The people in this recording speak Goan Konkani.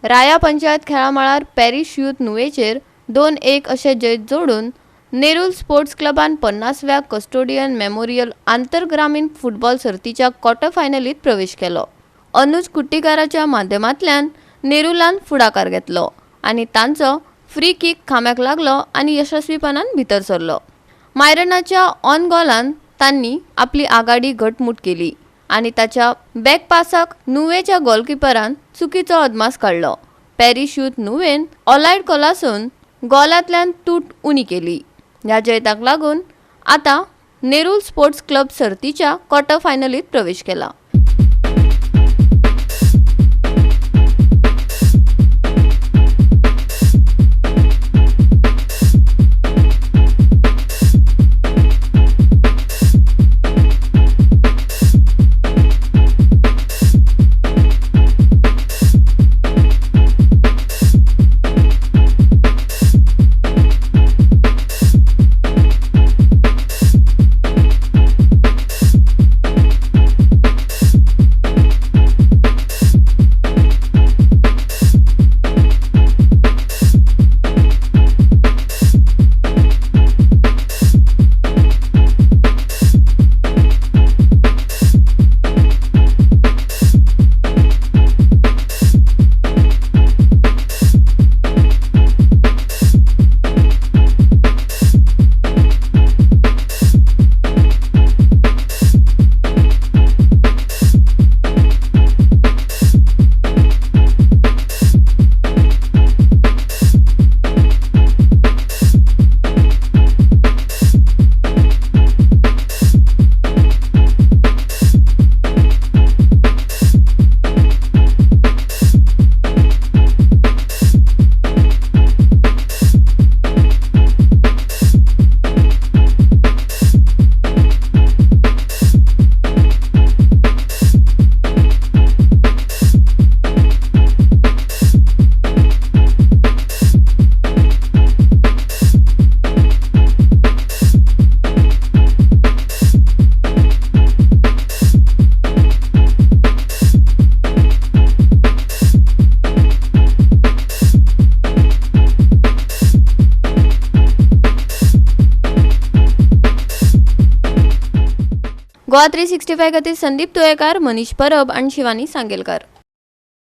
राया पंचायत खेळा मळार पॅरिश यूथ नुवेचेर 2-1 अशें जैत जोडून नेरूल स्पोर्ट्स क्लबान 50व्या कस्टोडियन मेमोरियल आंतरग्रामीण फुटबॉल सर्तीच्या क्वॉर्टर फायनलीत प्रवेश केलो. अनुज कुट्टीकाराच्या माध्यमांतल्यान नेरुलान फुडाकार घेतलो आनी तांचो फ्री किक खांब्याक लागलो आनी यशस्वीपणान भितर सरलो. मायरनाच्या ऑन गोलान तांणी आपली आघाडी घटमूट केली आनी ताच्या बॅक पासाक नुवेच्या गोलकिपरान चुकीचो अदमास काडलो. पॅरिश यूथ नुवेन ऑलायड कोलासून गोलांतल्यान तूट उणी केली. ह्या जैताक लागून आतां नेरूल स्पोर्ट्स क्लब सर्तीच्या क्वॉर्टर फायनलीत प्रवेश केला. गोवा 365 खातीर संदीप तुयेकार, मनीष परब आनी शिवानी सांगेलकार.